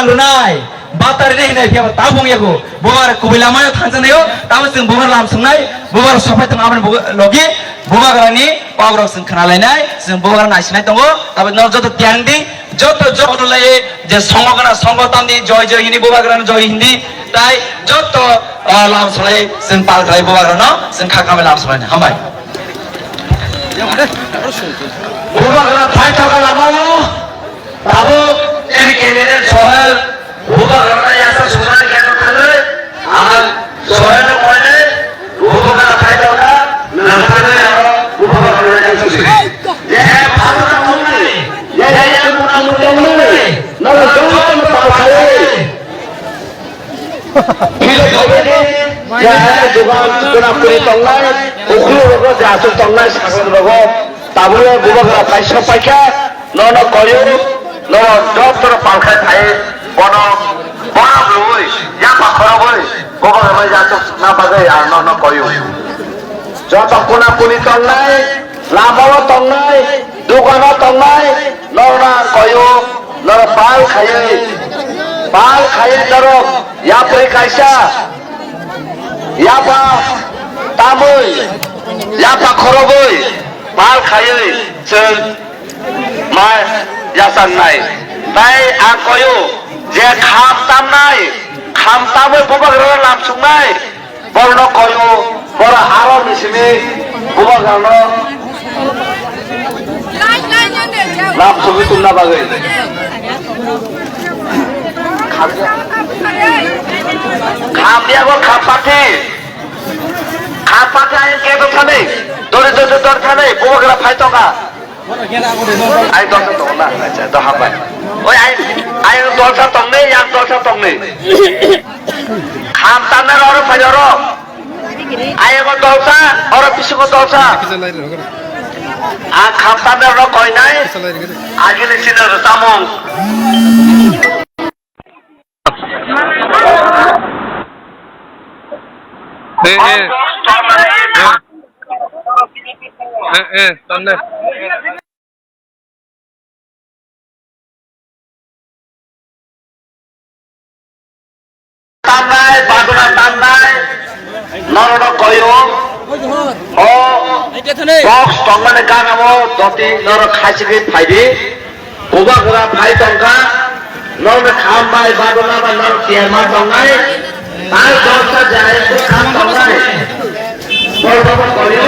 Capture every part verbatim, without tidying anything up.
Lunai, batari ni hinai phiya tabung yago. Bubagra kubui lama yo thangsa nayo, tamo chwng bubagra lam sungnai, bubagra sopai tong aboni bubagra logi, bubagra ni pogrok chwng khna lainai, chwng bubagra naisinai tongo, tamo no joto tiyang di, joto joto lai je songo gana songo tamni joy joy hindi bubagra joy hindi, tai joto, ah, lam sunai chwng pal khlai bubagra no, chwng kha khamai lam sunai hambai. Bubagra phai thoka lama o. Tabuk chini candidate Sohel, bubagrano yasa sumani khe thangwi, ang Sohelno koinwi, bubagra phai tongkha, nangkha nangkha, bubagrano yasa sumani. Je, bhago tongmani, je, je, mona mona tongmani, nang jotono pal khai. Philip Bhobedi, je dogan kuna kuri tongnai, ukhlu rogo je aswk tongnai, sakang rogo, tabukle bubagra phai sok paikha, nono koyo, nono doctor palkhai phai, bono, bono lwwi, yapha khorogwi, bubagra bai aswk na bagwi ang nono koyo. Joto kuna kuni tongnai, lamao tongnai, dukano tongnai, norok ang koyo, norok pal khaiwi, pal khaiwi norok yapri kaisa, yapha tamwi, yapha khorogwi, pal khaiwi chwng ma yachangnai. Tai ang koyo je kham tamnai, kham tamwi bubagrano lam sungnai, borno koyo, boro aro misini bubagrano lam sugwi tongna bagwi. Kham ya, kham ya bo kham pathi, kham pathi ayang keto thani, dori dori dori thani, bubagra phai tongkha. Ai dolsa tong na, acha, do hambai. Oi, ai, ai dolsa tong ni, yang dolsa tong ni. Kham tanna oro phai oro. Ai ego dolsa, oro bisingo dolsa. A kham tanna oro koi nai. Agini sina ro tamung. Eh, eh. Eh, eh, tanne. Tamnai, baduna tamnai, norokno koyo. O box tongmani ganao doti norok khaichigwi phaidi. Bubagra phai tongkha, norokno kham bai baduna ba norok tiyar ma tongnai. Tai dorsa jai kham tongnai. Borok koyo,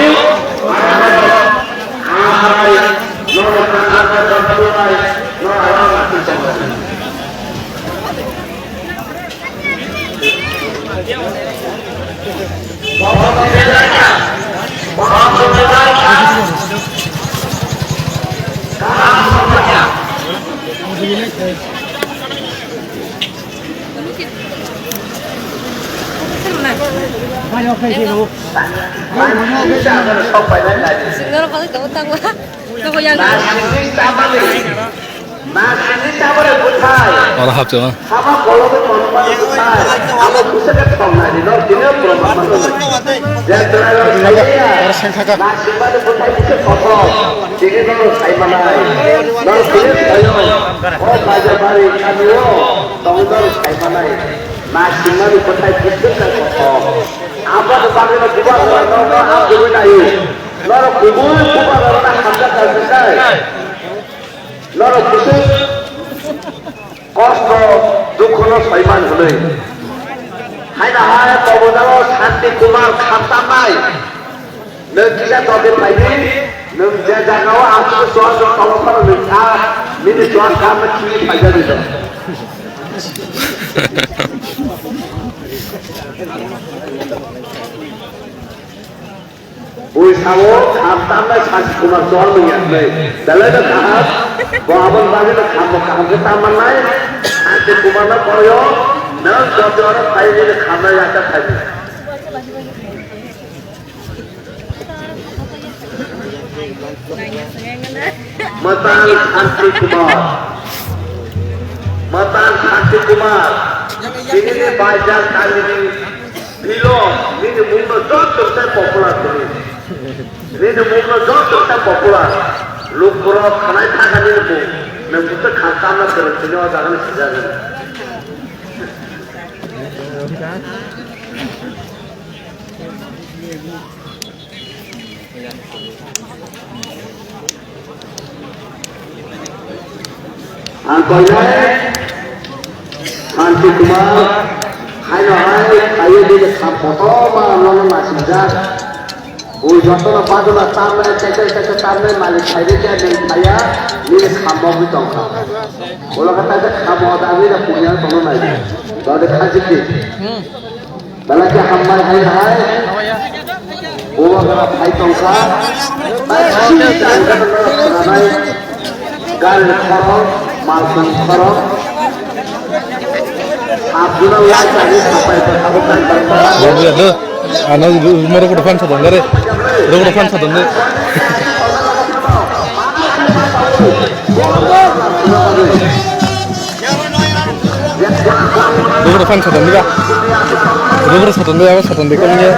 Signal kali daw tangla. Oro hapjama. Oro sengkha kha. Nasimani bwthai bwswk kha kothok. Aboni bagwino bubagrano ang kwrwi naio. Norok kubui bubagrano hamjak kha swknai. Norok bwswk kosto dukhono soiman hwnwi. Haina hai Kobojalo Santi Kumar khamtamnai. Nwng kisa tongwi phaidi, nwng je jagao aswk chuwak tongo phano nwng kha, nini chuwak kha hwnwi phaijakdi do. Bui sao kham tamnai Santi Kumar chol manya hwnwi. Belai no kaham, bo aboni bagwi no kham bo kaham khe tam mannai. Santi Kumar no koyo, nwng joto oro phai nini khamnai yakha phaidi. Matan Santi Kumar. Matan Santi Kumar. Tini ni bajar kami ni bilo, nini mungno joto se popular tini. Nini mungno joto se popular. Luk borok khanai thaka nini mung. Nang buta khan tamna kereng tini o jaga ni sijak. Ang koinai Santi Kumar, haino hai, hayo bini kha kotorma nono naisijak. O jotono bajola tamre, teke teke tamre, malik khaide khe nini khaya, nini kha mogwi tongkha. Ulo kha taisa kha mo da, nini punya tongno nai. Dode khajik di. Belai khe hambai hai hai. Bubagra phai tongkha. Gari khorok, malsong khorok. Abdullah lai tani sapai tongkha. Ano moro kudu fan sadang gare. Ro kudu fan sadang gare. Ro kudu sadang gare, sadang gare.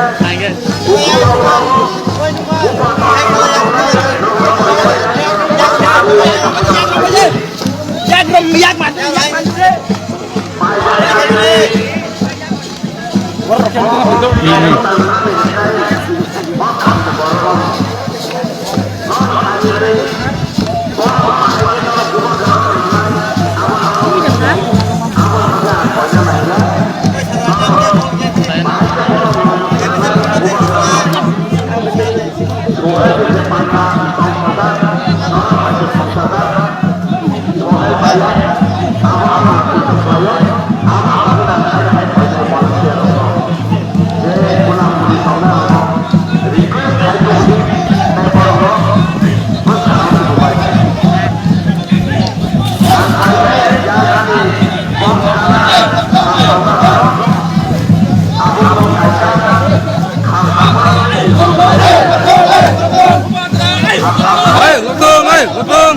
Hey, Lotong, hey, Lotong.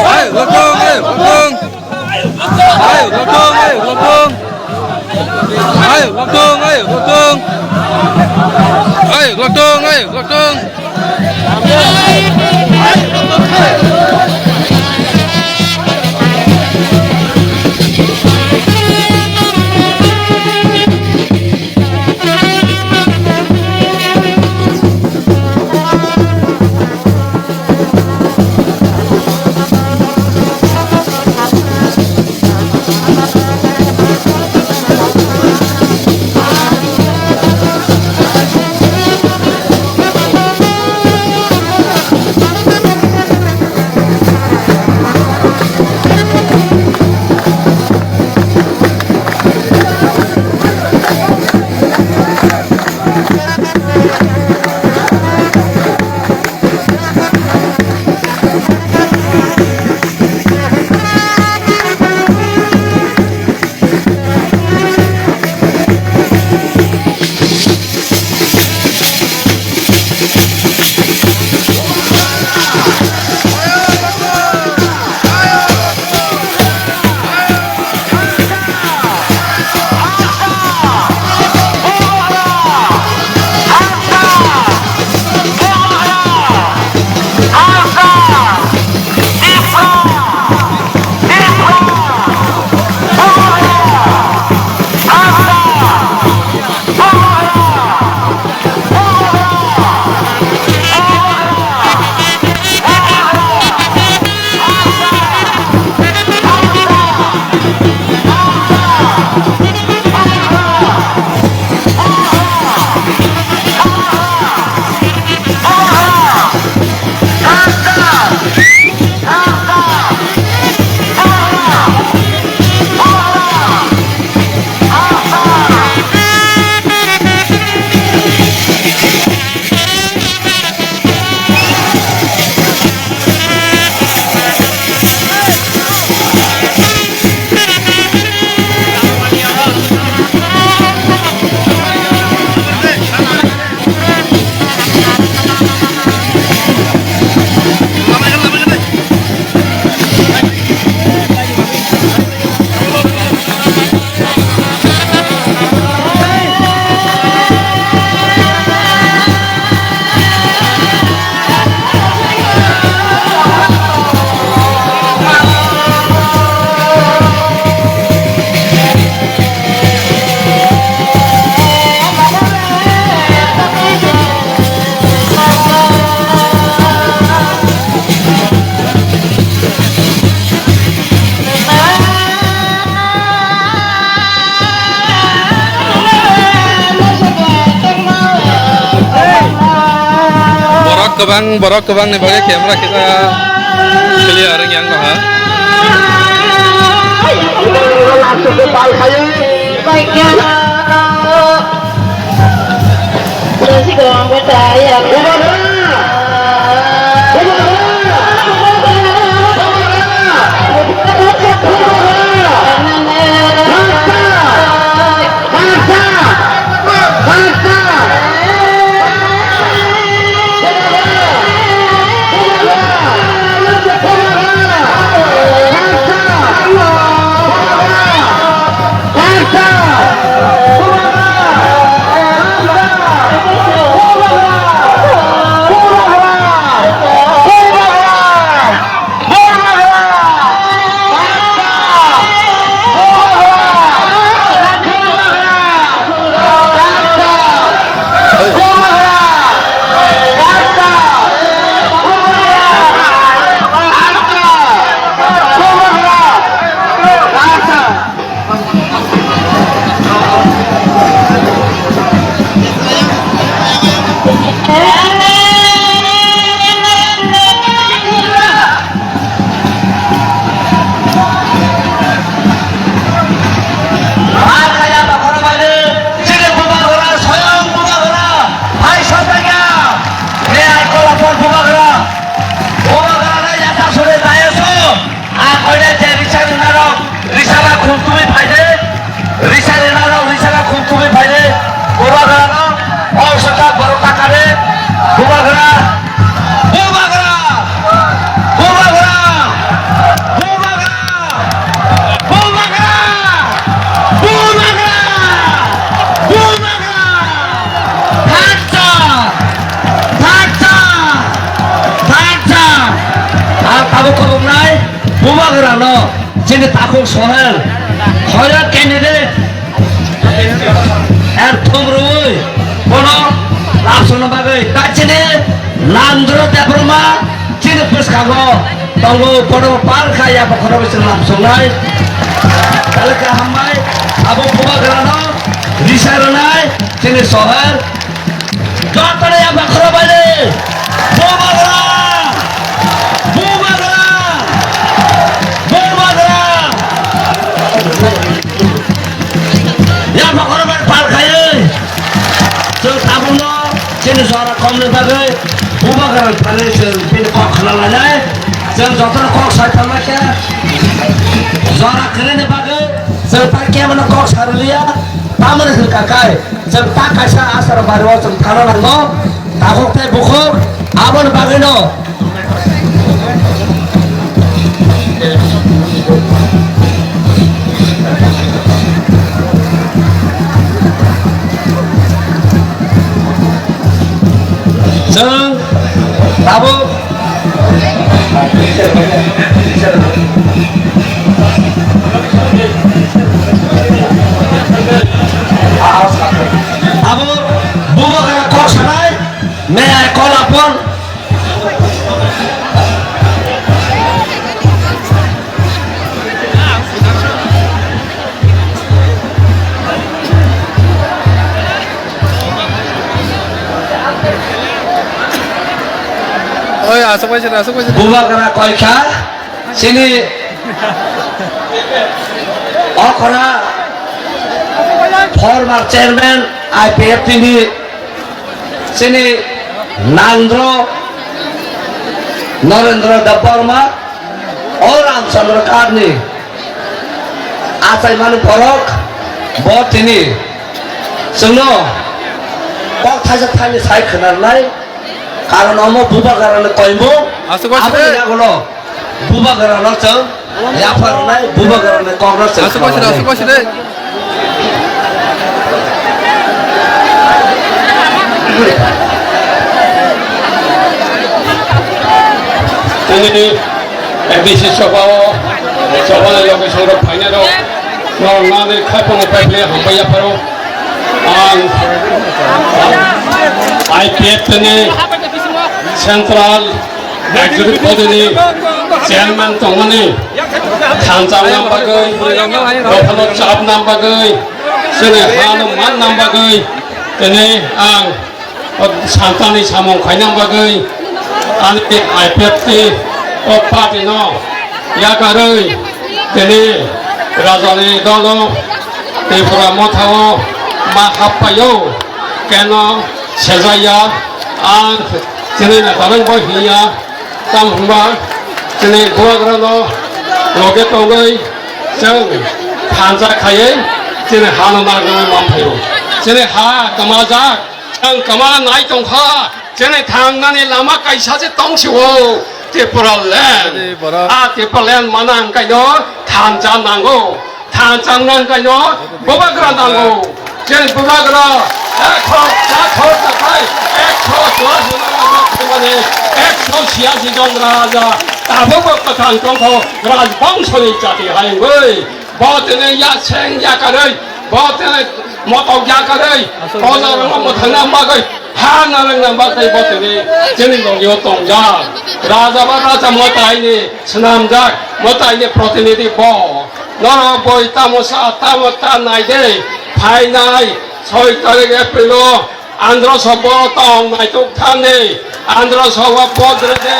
Hey, Lotong, hey, Lotong. Hey, Lotong, hey, Lotong. Hey, Lotong, hey, Lotong. Bang borok kwbangni bagwi camera kita clear wng yang no ha. Bubagra, bubagra, bubagra, ya ta sore tayo so. A koine je risa rinarok, risala khum tubui phaide. Risa rinarok, risala khum tubui phaide. Bubagrano, o saka borok takade. Bubagra, bubagra, bubagra, bubagra, bubagra, bubagra, bubagra. Thaksa, thaksa, thaksa. Ang tabuk khoboknai. Bubagrano chini takhuk Sohel, hoira candidate, er thum rwui bono labsongna bagwi ta chini Nandro Debbarma chini bwskango tongo, bono pal kha ya bokhorok chwng labsongnai. Tale kha hambai abo Bubagrano risa rwnai chini Sohel. Jotoni yapha khoro baile. Bubagra! Bubagra! Bubagra! Yapha khoro baile pal khaiwi. Chwng tabukno chini jora komni bagwi Bubagra thani chwng bini kok khna lainai. Chwng jotono kok sai tongma khe jora kwrwini bagwi chwng ta kebono kok sarwliya. Tamoni hwnkha kai. Chwng ta kaisa asar bari o chwng thana nango, takhuk tei bukhuk aboni bagwino. Chwng tabuk Abo bubagra kok sanai, may I call upon? Oi, aswk bai sini, aswk bai sini. Bubagra koi kha, chini okra former chairman I P F T ni chini Nandro Narendra Debbarma. O Ramchandra Karni achaimani borok bo tini chwngno kok thaisa thani sai khwnarnai, karon omo bubagrani koimung. Aswk aswk. Aboni yagulo bubagrano chwng yapharnai, bubagrani kokno chwng aswk aswk khwnarnai. Aswk aswk. Chini A D C sabha o, sabha ni loge songrok phainai rok, norok nani khaipung pai phle hambai yapharo. Ang I P F T ni Central Executive Body ni chairman tongmani thansa nam bagwi, dophano chap nam bagwi, chini hano man nam bagwi, tini ang santani samung khainang bagwi Ani I P F T o party no yakarwi tini rajani dolo Tripura mothao ma happaio keno sejaya ang chini netarang bo hiya. Tamo hwnba chini bubagrano loge tongwi chwng thansa khaiwi chini hano narwgwi manphaio. Chini ha kwmajak, chwng kwma nai tongkha, chini thangnani lama kaisa se tongsio Tripura land. Ade borok. A Tripura land mana hwnkaino thansa nango. Thansa wngna hwnkaino bubagra nango. Chini bubagra ekso chakhor takhai ekso chwrashi jon raja thangmani ekso chhiyasi jon raja tabukbo kwthang tongkho rajbongshoni chati hai wngwi. Bo tini yaseng yakarwi, bo tini motok yakarwi, aswk projarokno mwthangna bagwi, ha narwkna bagwi bo tini chini logio tongjak. Raja ba raja mwtaini swnamjak, mwtaini protinidhi bo. Norok boi tamo sa, tamo ta nai de, phainai soi tarik April o Andhra Sabha tong naituk thani, Andhra Sabha bodre de.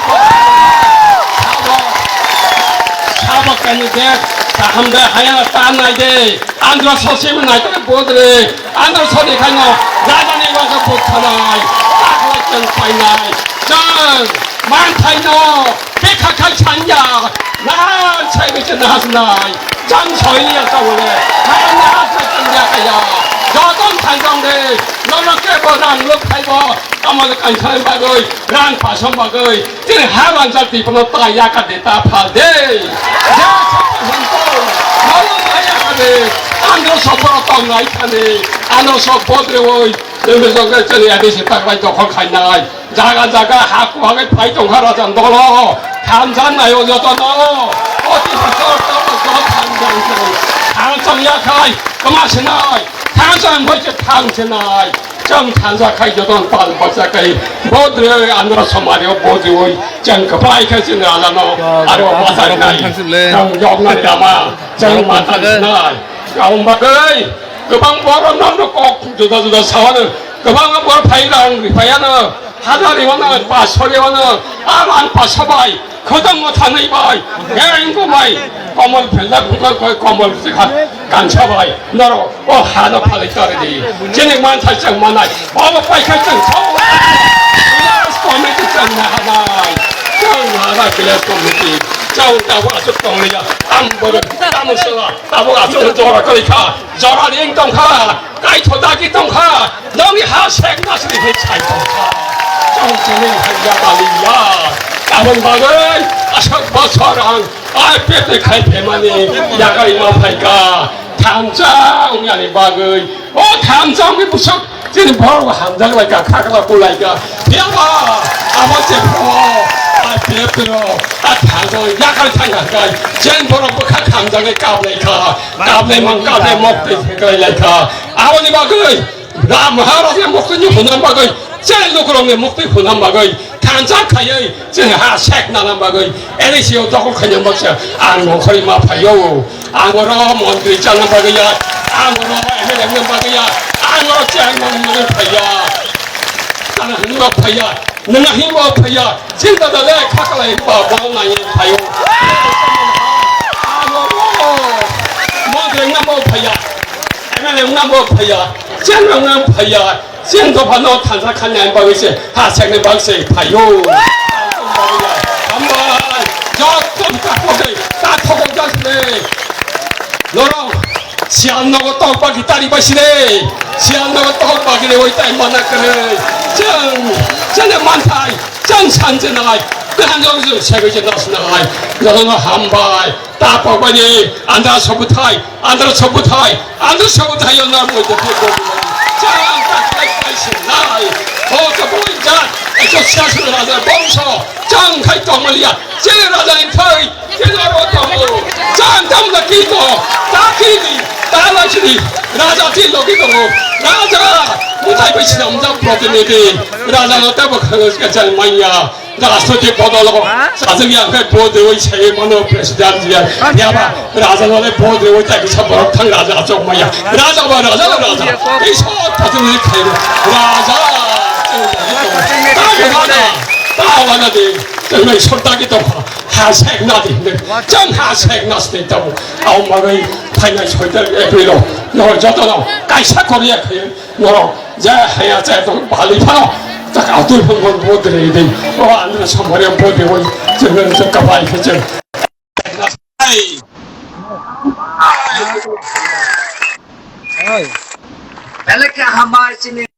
Sabo, sabo, sabo candidate kaham de haya ta nai de. Andhra Sabha simi naituk bodre. Andhra Sabha ni khaino rajani waka bukhanai, takhla chwng painai, chwng manthaino. Bikha khai sanya, nahan sai biche nahan nai. Chang soi ya ta bole, nahan nahan sai chang ya kaya. Joton thang jong de, nono ke bo rang luk khai bo, tamo le kan sai bagoi, rang pasong bagoi. Tini ha rang sa ti pono ta ya ka de ta phal de. Ya sa pasong to, nono ta ya ka de. Andro sobo tong nai thani, andro sobo dre oi. Tini jong ke chali adi se tak lai dokhol khai nai. Jaga jaga ha kuhagwi phai tongkha rajan dolo. Thansa naio jotono. Oti bosor ta bosor thansa wngkha. Thansa wngya khai kwma sinai. Thansa wngkha se thang sinai. Chwng thansa khai jotono tal bacha khai. Bodre andro somario bojiwi chwng kwplai khai chwng rajano. Aro bacha khai. Chwng yokna lama. Chwng mata sinai. Kaum bagwi. Kwbang borok nokno kok juda juda sawano. Kwbangma borok phai rang riphaiano, hajar riwano, paanso riwano, a rang paanso bai, khotong mothanwi bai, engko bai, komol phelda khungkha koi komol sikha kansa bai, norok o hano phalwi tari di. Chini mantha chwng manai, obo paikha chwng sao. Village committee chwng nahanai, chwng nahanai village committee, chwng tabuk aswk tongliya, ang borok, tamo sala, tabuk aswk jora kwrwi kha, jora ring tongkha. Kaitho dagi tongkha, nongni ha sek nasri hei sai tongkha. Chong chini haiya baliya. Aboni bagwi aswk bosor ang I P F T khai phaimani yakarima phaikha. Thansa wngyani bagwi. O thansa wngwi bwswk chini borok hamjak laikha, khakla kulaikha. Phiyaba abo chepho I P F T rok a thansa yakar thangkha kai. Chen borok bwkha khamjaknai kaplaikha. Kaplai mang kaplai mok twi pheklai laikha. Aboni bagwi Ram Maharaj ni mukti ni hunam bagwi, chai lukurok ni mukti hunam bagwi, thansa khaiwi, chini ha sek nanam bagwi, N S C o dokol khainam bagwi, ang nongkhorwi ma phaio. Ang oro montri chana bagwi ya, ang oro M L A wngna bagwi ya, ang oro chairman wngna phaiya. Kana hwnwi ma phaiya. Nwng himbo phaiya, chinta da le khakalai himba bol nai phaio. Abo bo. Montri wngna bo phaiya. M L A wngna bo phaiya. Chairman wngna phaiya. Chini dopha no thansa khan nai bagwi se ha sekni bagwi se phaio. Hambai. Joto ta kogai, ta thokol jasle. Norok sial nogo tok bagi tari bai sire. Sial nogo tok bagi re oi tai mana kare. Chang, chang manthai, chang sanjenai. Kahan jong jong sebai je nas nai. Jotono hambai. Ta pok bai ni andra sobuthai, andra sobuthai, andra sobuthai yo nar moi joto. Chang ta kai kai sinai. Ho to boi ja. Echo sial raja bongso. Chang khai tongmaliya. Chele raja ni thai. Kino ro tongo. Chan tam da kiko. Ta kini. Ta la chini. Raja ti lo ki tongo. Raja. Mutai bai sinam da protinidhi. Raja no ta ba khagas ka chal maiya. Rashtrapati bodol ko. Sajak ya kai bo de oi sai mano president ya. Ya ba. Raja no le bo de oi ta kisa borok thang raja achok maiya. Raja ba raja ba raja. Ei so protinidhi khai. Raja. Ta raja. Awana de, tei mai sorta ki tong ha sek na de, chang ha sek na ste tabo. Au magai phainai soita April o, no joto no kaisa koriya khe, no ja haya cha to bali pha, tak atur phang phang bo de de. O andra samare bo de wai, chang chang ka bai khe chang. Hey. Hey. Pele ka hamar chini.